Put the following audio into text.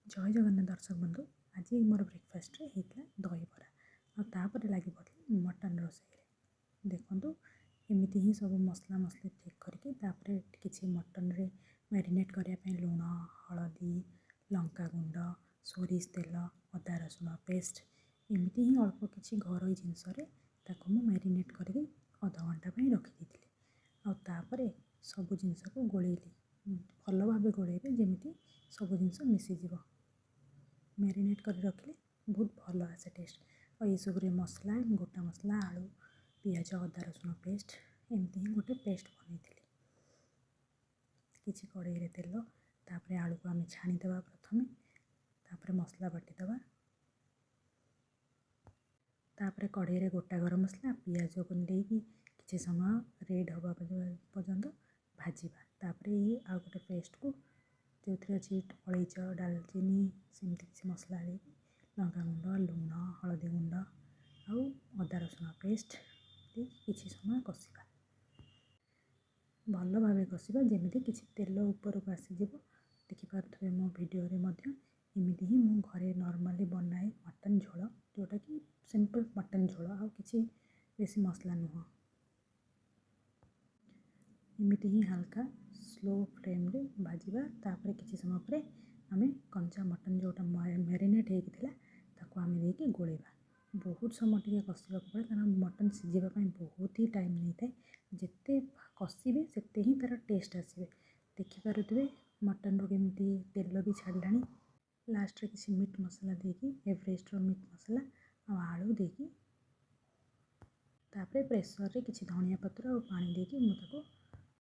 ଜୟ ଜଗନ୍ନାଥ ଦର୍ଶକ ବନ୍ଧୁ, ଆଜି ମୋର ବ୍ରେକଫାଷ୍ଟରେ ହେଇଥିଲା ଦହିବରା ଆଉ ତାପରେ ଲାଗି ପଡ଼ିଲି ମଟନ୍ ରୋଷେଇରେ। ଦେଖନ୍ତୁ, ଏମିତି ହିଁ ସବୁ ମସଲା ମସଲି ଠିକ୍ କରିକି ତାପରେ କିଛି ମଟନ୍ରେ ମ୍ୟାରିନେଟ୍ କରିବା ପାଇଁ ଲୁଣ, ହଳଦୀ, ଲଙ୍କାଗୁଣ୍ଡ, ସୋରିଷ ତେଲ, ଅଦା ରସୁଣ ପେଷ୍ଟ, ଏମିତି ହିଁ ଅଳ୍ପ କିଛି ଘରୋଇ ଜିନିଷରେ ତାକୁ ମୁଁ ମ୍ୟାରିନେଟ୍ କରିକି ଅଧଘଣ୍ଟା ପାଇଁ ରଖିଦେଇଥିଲି। ଆଉ ତାପରେ ସବୁ ଜିନିଷକୁ ଗୋଳେଇଲି। ଭଲ ଭାବେ ଗୋଳେଇବେ, ଯେମିତି ସବୁ ଜିନିଷ ମିଶିଯିବ। ମ୍ୟାରିନେଟ୍ କରି ରଖିଲେ ବହୁତ ଭଲ ଆସେ ଟେଷ୍ଟ। ଆଉ ଏସବୁରେ ମସଲା, ଗୋଟା ମସଲା, ଆଳୁ, ପିଆଜ, ଅଦା ରସୁଣ ପେଷ୍ଟ, ଏମିତି ହିଁ ଗୋଟେ ପେଷ୍ଟ ବନେଇଥିଲି। କିଛି କଡ଼େଇରେ ତେଲ, ତାପରେ ଆଳୁକୁ ଆମେ ଛାଣିଦେବା ପ୍ରଥମେ, ତାପରେ ମସଲା ବାଟିଦେବା। ତାପରେ କଡ଼େଇରେ ଗୋଟା ଗରମ ମସଲା, ପିଆଜକୁ ଦେଇକି କିଛି ସମୟ ରେଡ଼୍ ହେବା ପର୍ଯ୍ୟନ୍ତ ଭାଜିବା। ତାପରେ ଇଏ ଆଉ ଗୋଟେ ପେଷ୍ଟକୁ, ଯେଉଁଥିରେ ଅଛି ଅଳେଇଚ, ଡାଲଚିନି, ସେମିତି କିଛି ମସଲା ଦେଇକି, ଲଙ୍କାଗୁଣ୍ଡ, ଲୁଣ, ହଳଦୀ ଗୁଣ୍ଡ ଆଉ ଅଦା ରସୁଣ ପେଷ୍ଟ ଦେଇକି କିଛି ସମୟ କଷିବା। ଭଲ ଭାବେ କଷିବା, ଯେମିତି କିଛି ତେଲ ଉପରକୁ ଆସିଯିବ। ଦେଖିପାରୁଥିବେ ମୋ ଭିଡ଼ିଓରେ ମଧ୍ୟ, ଏମିତି ହିଁ ମୁଁ ଘରେ ନର୍ମାଲି ବନାଏ ମଟନ୍ ଝୋଳ, ଯେଉଁଟାକି ସିମ୍ପଲ୍ ମଟନ୍ ଝୋଳ, ଆଉ କିଛି ବେଶୀ ମସଲା ନୁହଁ। ଏମିତି ହିଁ ହାଲକା ସ୍ଲୋ ଫ୍ଲେମ୍ରେ ଭାଜିବା। ତାପରେ କିଛି ସମୟ ପରେ ଆମେ କଞ୍ଚା ମଟନ୍, ଯେଉଁଟା ମ୍ୟାରିନେଟ୍ ହେଇକି ଥିଲା, ତାକୁ ଆମେ ଦେଇକି ଗୋଳେଇବା। ବହୁତ ସମୟ ଟିକେ କଷିବାକୁ ପଡ଼େ, କାରଣ ମଟନ୍ ସିଝିବା ପାଇଁ ବହୁତ ହି ଟାଇମ୍ ନେଇଥାଏ। ଯେତେ କଷିବେ, ସେତେ ହିଁ ତା'ର ଟେଷ୍ଟ ଆସିବେ। ଦେଖିପାରୁଥିବେ ମଟନ୍ରୁ କେମିତି ତେଲ ବି ଛାଡ଼ିଲାଣି। ଲାଷ୍ଟରେ କିଛି ମିଟ୍ ମସଲା ଦେଇକି, ଏଭରେଷ୍ଟର ମିଟ୍ ମସଲା ଆଉ ଆଳୁ ଦେଇକି, ତାପରେ ପ୍ରେସରରେ କିଛି ଧନିଆ ପତ୍ର ଆଉ ପାଣି ଦେଇକି ମୁଁ ତାକୁ